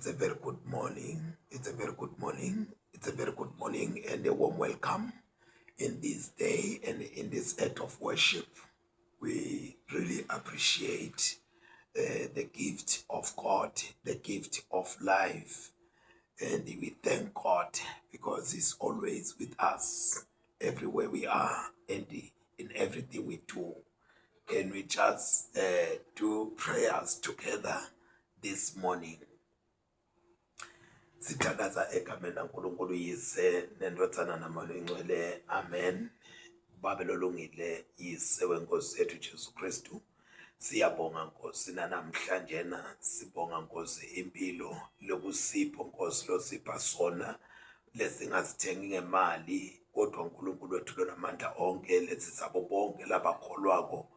It's a very good morning. It's a very good morning. It's a very good morning and a warm welcome in this day and in this act of worship. We really appreciate the gift of God, the gift of life. And we thank God because He's always with us everywhere we are and in everything we do. Can we just do prayers together this morning? Sithandaza egameni laNkulunkulu Yise neNdvodzana naMoya Longcwele. Amen. Babe lolungile Yise wenkosi yethu Jesu Kristu. Siyabonga Nkosi namhlanje na sibonga Nkosi impilo lokusipho Nkosi losipha sona lesingasithengi ngemali kodwa uNkulunkulu wethu lonamandla onke lesisabo bonke labakholwako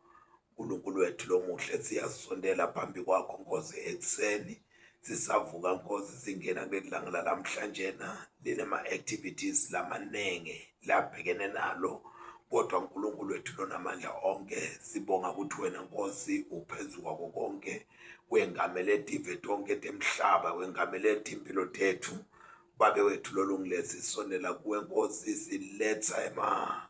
uNkulunkulu wethu lomuhle siyasondela phambi kwakho Nkosi ekuseni sisavuka Nkosi singena kuleli langa lamhlanje na linema-activities lamanenge labhekene nalo kodwa uNkulunkulu wethu lonamandla onke sibonga ukuthi wena Nkosi uphezu kwako konke wengamele tive tonke temhlaba wengamele timpilo tethu babe wethu lolungile sisondela kuwe Nkosi siletha ema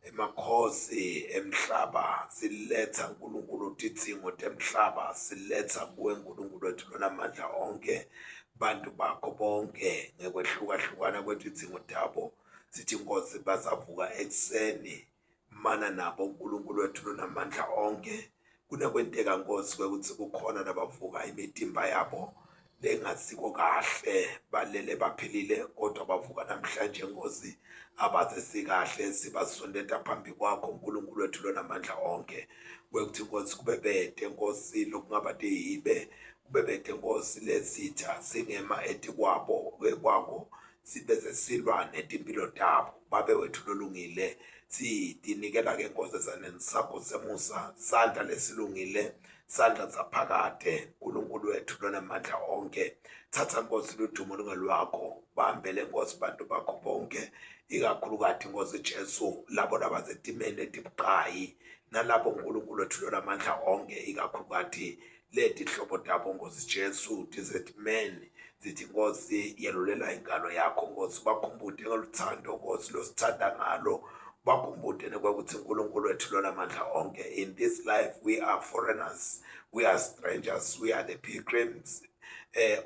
emakhosi emhlaba siletha uNkulunkulu tidzingo temhlaba siletha kuwe uNkulunkulu wethu lonamandla onke bantu bakho bonke ngekwehlukahlukana kwetidzingo tabo sithi Nkosi basavuka ekuseni mana nabo uNkulunkulu wethu lonamandla onke kunekwenteka Nkosi kwekuthi kukhona labavuka imitimba yabo lengasiko kahle balele baphilile kodwa bavuka namhlanje Nkosi abasesikahle sibasondeta phambi kwakho uNkulunkulu wethu lonamandla onke kwekuthi Nkosi kube bete Nkosi lokungaba tihibe kube bete Nkosi lesitha singema etikwabo kwakho sibe sesilwa netimpilo tabo babe wethu lolungile sitinikela ke Nkosi esandleni sakho semusa sandla lesilungile sandla saphakade uNkulunkulu wethu lonamandla onke thatha Nkosi ludumo lungelwakho bambele Nkosi bantu bakho bonke ikakhulukati Nkosi Jesu labo labasetimeni letibuqayi nalabo uNkulunkulu wethu lonamandla onke ikakhulukati leti hlobo tabo Nkosi Jesu tisetimeni zithi Nkosi yelulela ingalo yakho Nkosi bakhumbute ngoluthando Nkosi losithanda ngalo bakhumbute nekwekuthi uNkulunkulu wethu lonamandla onke in this life we are foreigners we are strangers we are the pilgrims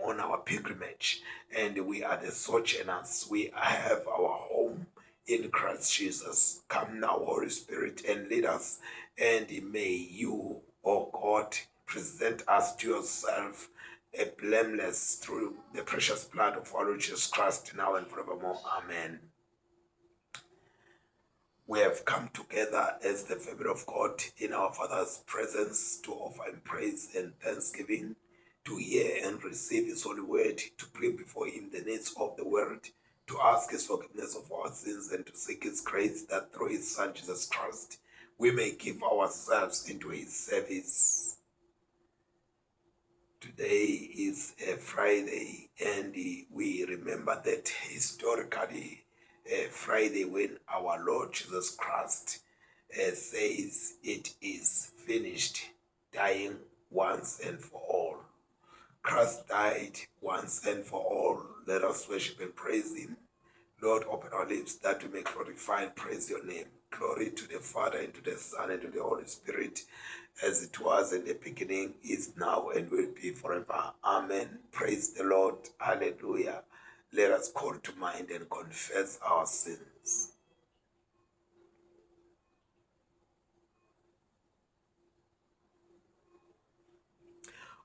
on our pilgrimage and we are the sojourners we have our home in Christ Jesus. Come now, Holy Spirit, and lead us, and may you, O God, present us to yourself a blameless through the precious blood of our Lord Jesus Christ, now and forevermore. Amen. We have come together as the family of God in our Father's presence to offer him praise and thanksgiving, to hear and receive his holy word, to bring before him the needs of the world, to ask his forgiveness of our sins, and to seek his grace that through his Son Jesus Christ we may give ourselves into his service. Today is a Friday, and we remember that historically, a Friday when our Lord Jesus Christ says it is finished, dying once and for all. Christ died once and for all. Let us worship and praise him. Lord, open our lips that we may glorify and praise your name. Glory to the Father, and to the Son, and to the Holy Spirit, as it was in the beginning, is now, and will be forever. Amen. Praise the Lord. Hallelujah. Let us call to mind and confess our sins.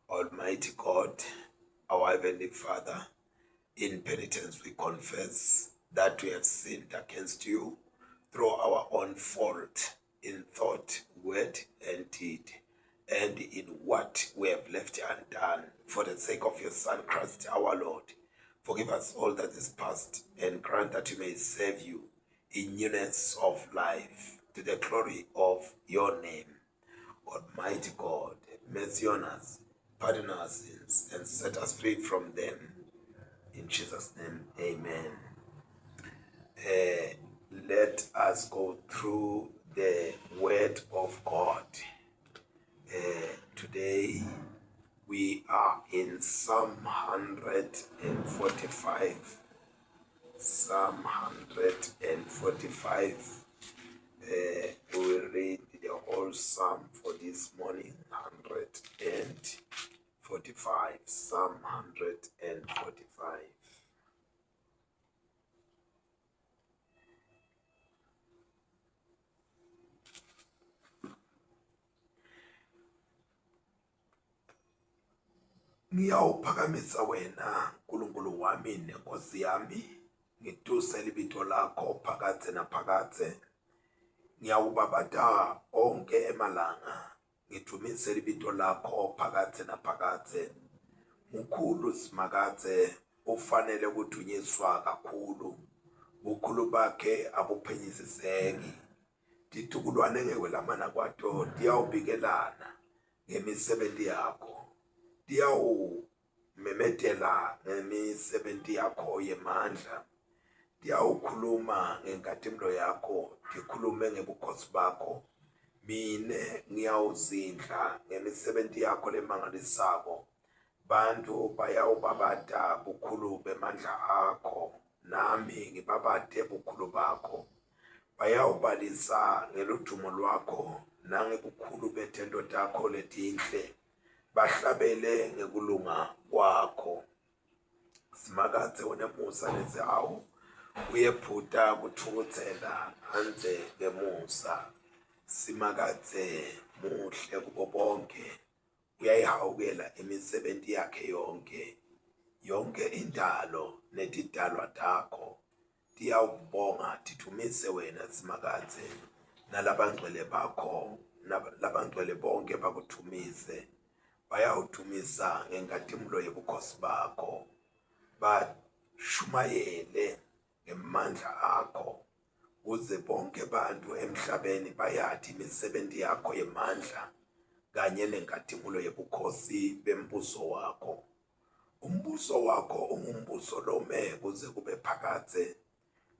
Almighty God, our Heavenly Father, in penitence we confess that we have sinned against you through our own fault in thought, word, and deed, and in what we have left undone for the sake of your Son, Christ our Lord. Forgive us all that is past and grant that we may serve you in newness of life to the glory of your name. Almighty God, mercy on us, pardon our sins, and set us free from them. In Jesus' name, amen. Let us go through the Word of God. Today, We are in Psalm 145. Psalm 145. We will read the whole psalm for this morning 145. Psalm 145. Ngiyawuphakamisa wena Nkulunkulu wami nenkosi yami, ngituse libito lakho phakadze naphakadze. Ngiyawubabata onke emalanga, ngidvumise libito lakho phakadze naphakadze. Mukhulu Simakadze, ufanele kudunyiswa kakhulu, bukhulu bakhe abuphenyisiseki. Titukulwane ngekwelamana kwato tiyawubikelana ngemisebenti yakho, tiyawumemetela ngemisebenti yakho yemandla, tiyawukhuluma ngenkhatimulo yakho, tikhulume ngebukhosi bakho. Mine ngiyawuzindla ngemisebenti yakho lemangalisako, bantfu bayawubabata bukhulu bemandla akho, nami ngibabate bukhulu bakho. Bayawubalisa ngeludumo lwakho nangebukhulu betento takho letinhle, bahlabele ngekulunga kwakho. Simakadze unemusa nesihawu, uyephuta kutfukutsela andze ngemusa. Simakadze muhle kubo bonkhe, uyayihawukela imisebenti yakhe yonkhe. Yonkhe indalo netidalwa takho tiyawukubonga tidvumise wena Simakadze, nalabangcwele bakho labangcwele bonke bakudvumise. Bayawudvumisa ngenkhatimulo yebukhosi bakho, bashumayele ngemandla akho, kuze bonke bantfu emhlabeni bayati imisebenti yakho yemandla kanye nenkhatimulo yebukhosi bembuso wakho. Umbuso wakho ungumbuso lome kuze kube phakadze,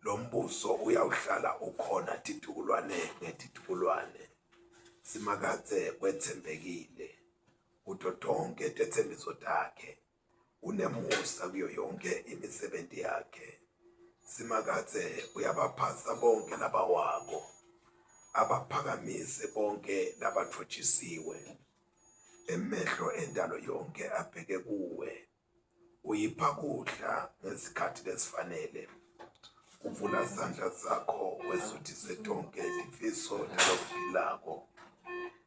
lo mbuso uyawuhlala ukhona titukulwane ngetitukulwane. Simakadze wetsembekile kuto tonkhe tetsembiso takhe, unemusa kuyo yonke imisebenti yakhe. Simakadze uyabaphasa bonke labawako, abaphakamise bonke labatfotjisiwe. Emehlo endalo yonke abheke kuwe, uyipha kudla ngesikhathi lesifanele. Uvula sandla sakho wesuthise tonke tifiso talokuphilako.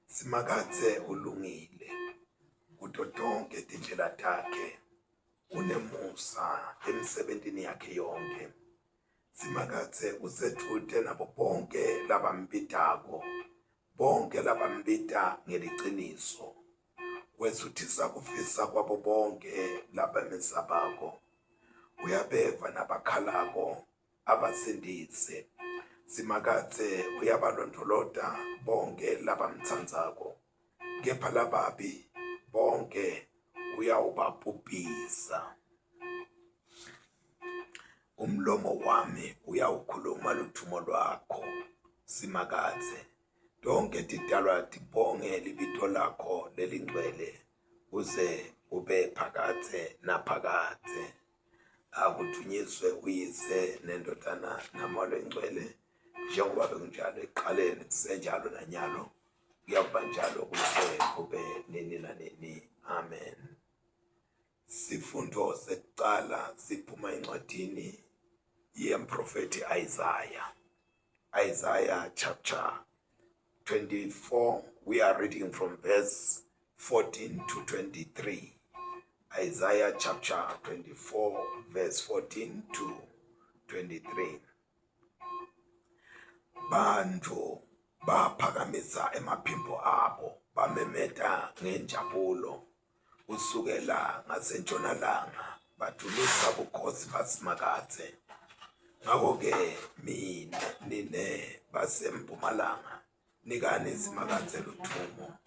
Simakadze ulungile kuto tonke tindlela takhe, unemusa emisebentini yakhe yonke. Simakadze usedvute nabo bonke labambitako, bonke labambita ngeliciniso. Wesuthisa kufisa kwabo bonke labamesabako. Uyabeva nabakhalako abasindise. Simakadze uyabalondvolota bonke labamtsandzako, kepha lababi bonke uyawubabhubhisa. Umlomo wami uyawukhuluma ludvumo lwakho, Simakadze. Tonkhe tidalwa tibonge libito lakho lelingcwele kuze kube phakadze naphakadze. Akudvunyiswe uYise neNdodana naMoya Longcwele njengoba bekunjalo ekuqaleni kusenjalo nanyalo kuyakuba njalo kuze kube nini nanini. Amen. Sifundo sekucala siphuma encwadini yemprofethi Isaiah. Isaiah chapter 24 we are reading from verse 14 to 23. Isaiah chapter 24 verse 14 to 23. Bantfu baphakamisa emaphimbo abo bamemeta ngenjabulo kusukela ngasentshonalanga badumisa bukhosi baSimakadze. Ngakho-ke mina nine basempumalanga nikani Simakadze ludvumo,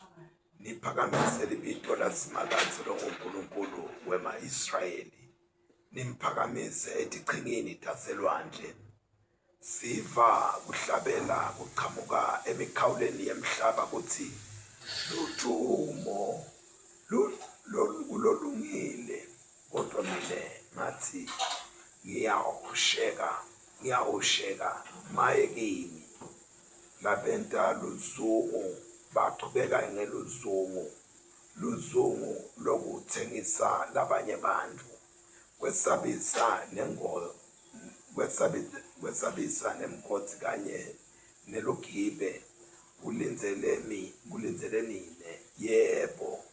niphakamise libito laSimakadze longuNkulunkulu wema-Israyeli, nimphakamise etichingini taselwandle. Siva kuhlabela kuchamuka emikhawuleni yemhlaba kutsi ludvumo Kulolungile, kodwa mina ngathi ngiyawusheka, ngiyawusheka maye kimi. Labenta luzungu bachubeka ngeluzungu, luzungu lokuthengisa labanye bantfu, kwesabisa kwesabisa nemgodzi kanye nelugibe kulindzele mi kulindzele nine, yebo,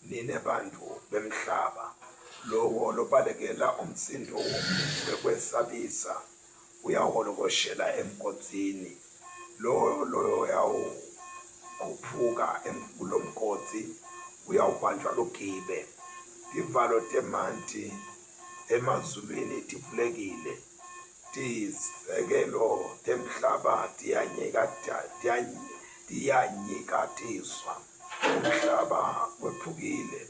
nine bantfu bemhlaba. Lowo lobalekela umsindvo wekwesabisa uyawuholokoshela emgodzini, lowo loyawukhuphuka kulomgodzi uyawubanjwa lugibe. Tivalo temanti emazulwini tivulekile, tisekelo temhlaba tiyanyikatiswa. Umhlaba wephukile,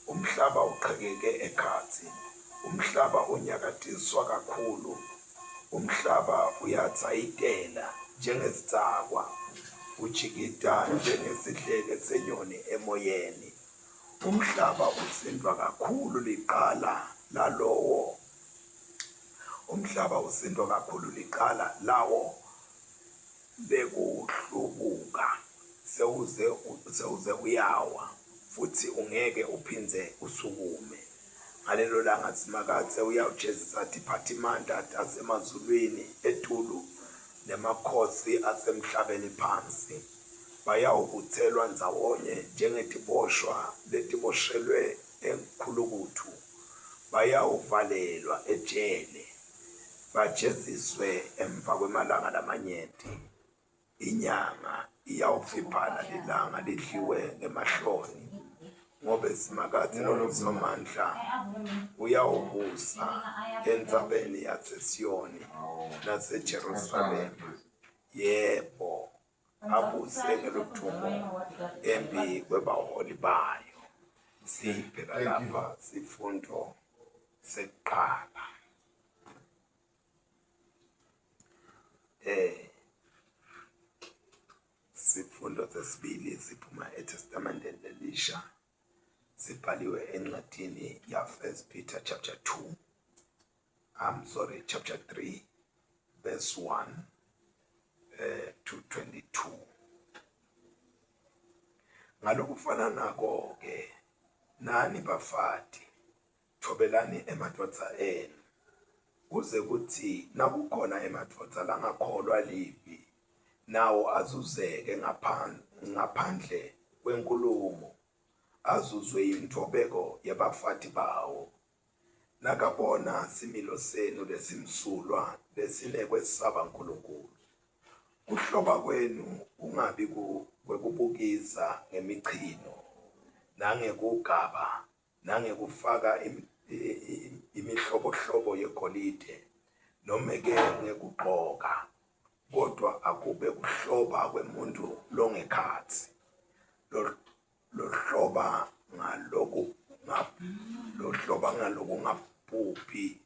umhlaba uqhekeke ekhatsi, umhlaba unyakatiswa kakhulu, umhlaba uyadzayitela njengesidzakwa, ujikita njengesidleke senyoni emoyeni. Umhlaba usindvwa kakhulu liqala lalowo Umhlaba usindwa kakhulu liqala lawo lekuhlubuka sewuze sewuze uyawa futsi ungeke uphindze usukume. Ngalelo langa Simakadze uyawujezisa tiphatimandla tasemazulwini etulu nemakhosi asemhlabeni phansi. Bayawubutselwa ndzawonye njengetiboshwa letiboshelwe enkhulukutfu. Bayawuvalelwa ejele, bajeziswe emvakwemalanga lamanyenti. Inyanga iyawufiphala, lilanga lidliwe ngemahloni, ngobe Simakadze longuSomandla uyawubusa entsabeni yaseSiyoni naseJerusalema, yebo, abuse ngeludvumo embi kwebaholi bayo. Sibheka lapha sifundo sekuqala. Eh sifundo sesibili siphuma eTestamenteni lelisha sibhaliwe encwadini ya First Peter chapter 2 I'm sorry chapter 3 verse 1 to 22. Ngalokufananako ke nani bafati thobelani emadvodza enu kuze kuthi nakukhona emadvodza langakholwa livi nawo azuzeke ngaphandle kwenkulumo azuzwe yintfobeko yebafati bawo Nakabona similo senu lesimsulwa lesinekwesaba Nkulunkulu. Kuhloba kwenu kungabi kwekubukisa ngemichino nangekugaba nangekufaka imihlobohlobo yegolide nome-ke ngekugqoka, kodvwa akube kuhloba kwemuntfu longekhatsi, lohloba ngaloku lohloba ngalokungabhubhi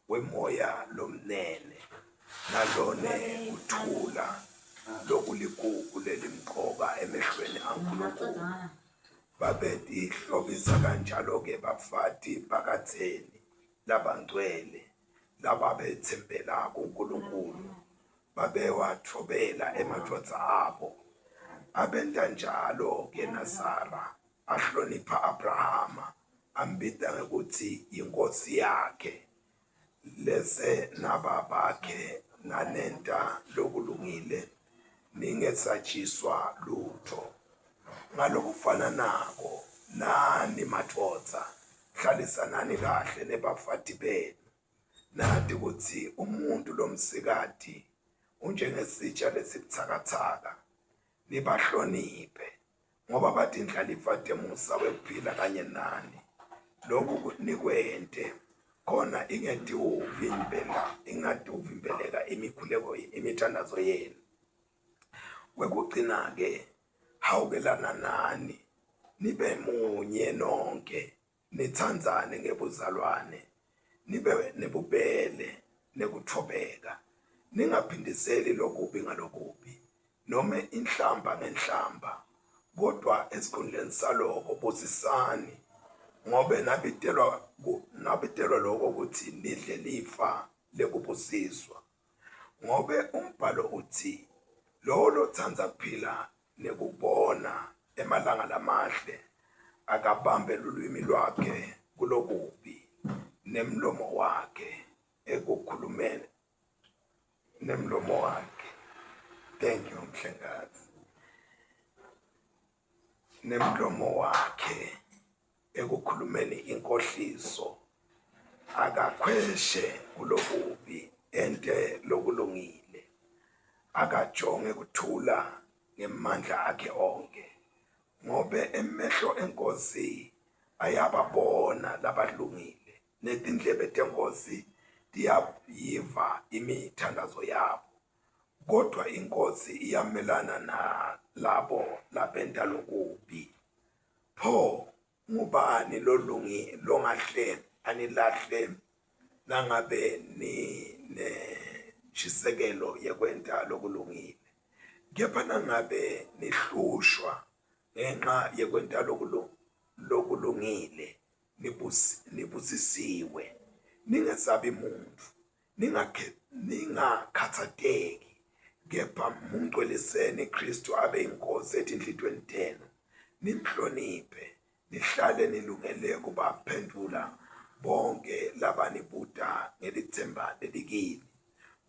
kwemoya lomnene nalone kuthula lokuligugu lelimqoka emehlweni aNkulunkulu. Babetihlobisa kanjalo-ke bafati bakadzeni labangcwele lababetsembela kuNkulunkulu babewatfobela emadvodza abo. Abenta njalo-ke naSara, ahlonipha Abrahama, ambita ngekutsi yinkhosi yakhe. Lese nababakhe nanenta lokulungile, ningesatjiswa lutfo. Ngalokufananako nani madvodza, hlalisanani kahle nebafati benu. Nati kutsi umuntfu lomsikati unjengesitja lesibutsakatsaka, nibahloniphe, ngoba batindlalifa temusa wekuphila kanye nani. Loku nikwente khona ingetiwuvimbela ingatiwuvimbeleka imikhuleko imithandazo yenu. Kwekugcina-ke hawukelana nani nibe munye nonke nitsandzane ngebuzalwane, nibe nebubele nekutfobeka, ningaphindiseli lokubi ngalokubi nome inhlamba ngenhlamba, kodwa esikhundleni saloko busisani. Ngobe nabitelwa nabitelwa lokho ukuthi nidle lifa lekubusiswa. Ngobe umbhalo uthi, lowo lotsandza kuphila nekubona emalanga lamahle akabambe lulwimi lwakhe kulokubi nemlomo wakhe ekukhulumeni nemlomo wakhe. Thank you Mhlengikazi. Nemlomo wakhe ekukhulumeni inkohliso akakhweshe kulokubi ente lokulungile akajonge kuthula ngemandla akhe onke ngobe emehlo enkosi ayababona labalungile netindlebe tenkosi tiyayiva imithandazo yabo kodwa inkosi iyamelana nalabo labenta lokubi. Pho ngubani lolungi longahle anilahle nangabe ninenshisekelo yekwenta lokulungile? Kepha nangabe nihlushwa ngenxa yekwenta lokulungile, nibusisiwe. Ningesabi muntfu, ningakhatsateki, kepha mungcweliseni Khristu abe yinkosi etinhlitiyweni tenu, nimhloniphe, nihlale nilungele kubaphendvula bonke labanibuta ngelitsemba lelikini.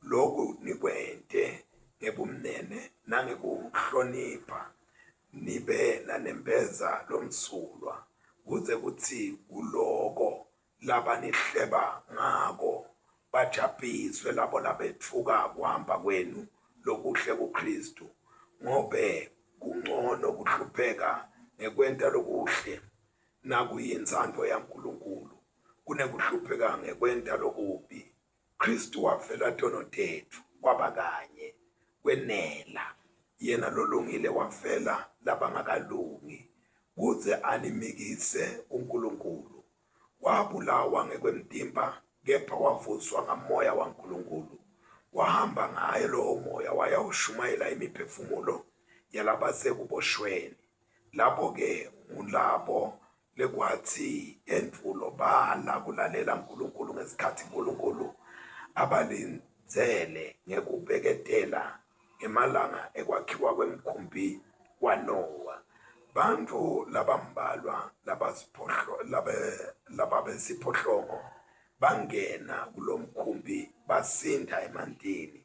Loku nikwente ngebumnene nangekuhlonipha, nibe nanembeza lomsulwa, kuze kutsi kuloko labanihleba ngako bajabhiswe labo labetfuka kuhamba kwenu lokuhle kuKristu, ngobe kungcono kuhlupheka ngekwenta lokuhle nakuyintsandvo yaNkulunkulu kunekuhlupheka ngekwenta lokubi. Kristu wafela tono tetfu kwaba kanye kwenela, yena lolungile wafela labangakalungi, kuze animikise kuNkulunkulu. Wabulawa ngekwemtimba, kepha wavuswa ngaMoya waNkulunkulu. Wahamba ngaye lowo Moya wayawushumayela imiphefumulo yalabasekuboshweni. Labo-ke ngulabo lekwathi endvulo bala kulalela Nkulunkulu ngesikhathi Nkulunkulu abalindzele ngekubeketela ngemalanga ekwakhiwa kwemkhumbi waNowa. Bantfu labambalwa lababesiphohlongo bangena kulomkhumbi basinda emantini.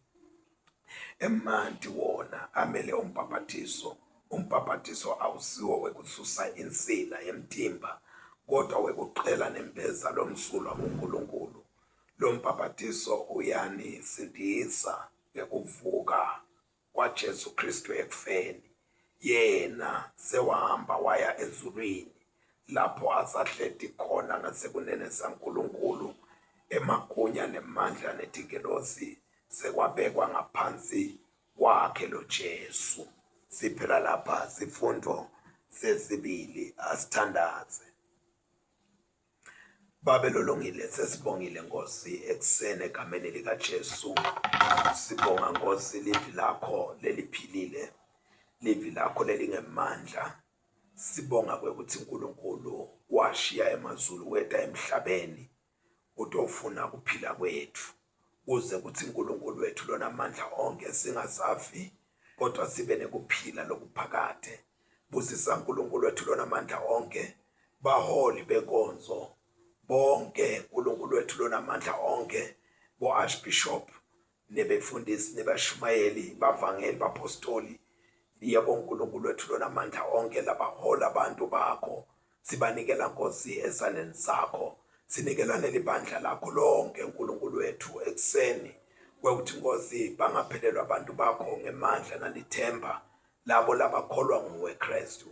Emanti wona amele umbhabhatiso. Umbhabhatiso awusiwo wekususa insila yemtimba, kodwa wekucela nembeza lomsulwa kuNkulunkulu. Lo mbhabhatiso uyanisindisa ngekuvuka kwaJesu Kristu ekufeni. Yena sewahamba waya ezulwini lapho asahleti khona ngasekunene saNkulunkulu, emagunya nemandla netingelosi sekwabekwa ngaphansi kwakhe lo Jesu. Siphela lapha sifundo sesibili, asithandaze. Babe lolungile sesibongile Nkosi ekuseni egameni likaJesu. Sibonga Nkosi livi lakho leliphilile, livi lakho lelingemandla. Sibonga kwekuthi uNkulunkulu washiya emazulu weta emhlabeni utofuna kuphila kwethu kuze kuthi uNkulunkulu wethu lonamandla onke singasafi kodwa sibe nekuphila lokuphakade. Busisa uNkulunkulu wethu lonamandla onke baholi benkonzo bonke uNkulunkulu wethu lonamandla onke bo-archbishop nebefundisi nebashumayeli bavangeli bapostoli yebo uNkulunkulu wethu lonamandla onke labahola abantu bakho sibanikela Nkosi esandleni sakho sinikela nelibandla lakho lonke uNkulunkulu wethu ekuseni kwekuthi Nkosi bangaphelelwa abantu bakho ngemandla nalithemba labo labakholwa nguwe Kristu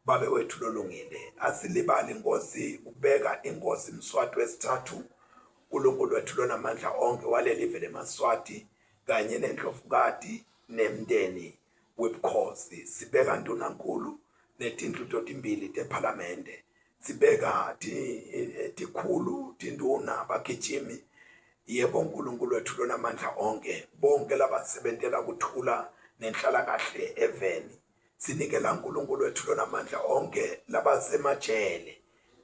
babe wethu lolungile asilibali Nkosi ubeka inkosi Mswati wesithathu uNkulunkulu wethu lonamandla onke waleli vele emaSwati kanye nendlovukati nemndeni webukhosi sibeka ndunankulu netindlu totimbili tephalamende sibeka tikhulu tinduna bagijimi Yebo, Nkulunkulu wethu lonamandla onke, bonke labasebentela kuthula nenhlalakahle eveni. Sinikela Nkulunkulu wethu lonamandla onke labasemajele.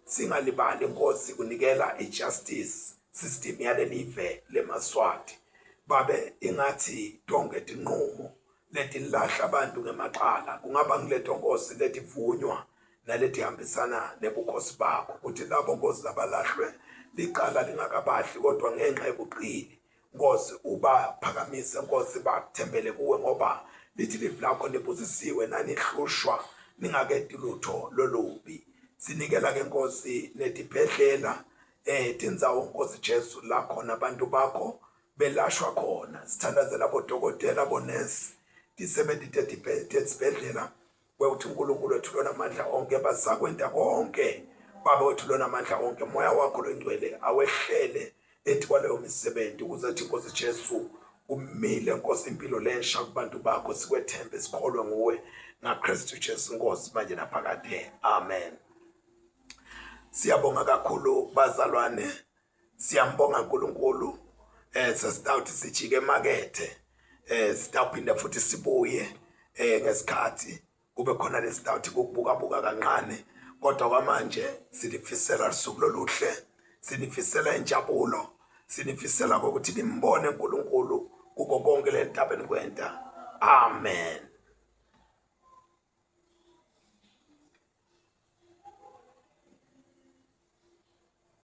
Singalibali Nkosi kunikela i-justice system yalelive lemaSwati. Babe ingathi tonke tinqumo letilahla abantu ngemacala kungaba ngileto Nkosi letivunywa naletihambisana nebukhosi bakho kuthi labo Nkosi labalahlwe licala lingakabahli kodwa ngenxa yobuqili Nkosi ubaphakamise Nkosi bathembele kuwe ngoba lithi livi lakho nibusisiwe nanihlushwa ningakenti lutho lolubi. Sinikela ke Nkosi netibhedlela eh tindzawo Nkosi Jesu la khona abantu bakho belashwa khona. Sithandazela bodokotela bonesi tisebenti tetibhedlela Wewuthi uNkulunkulu wethu lona amandla onke basakwenta konke Baba wethu lona amandla onke moya wakho longcwele awehlele ethi kwaleyo misebenzi ukuze athi Nkosi Jesu umile Nkosi impilo lensha kubantu bakho sikwethembe sikholwe nguwe ngaKristu Jesu Nkosi manje naphakade amen. Siyabonga kakhulu bazalwane, siyambonga uNkulunkulu. Sesitawuthi sijike emakethe, sitawuphinda futhi sibuye ngesikhathi kube khona lesitawuthi kukubukabuka kancane, kodwa kwamanje silifisela usuku loluhle, sinifisela injabulo, sinifisela ukuthi nimbone uNkulunkulu kuko konke le nto abenikwenta. Amen.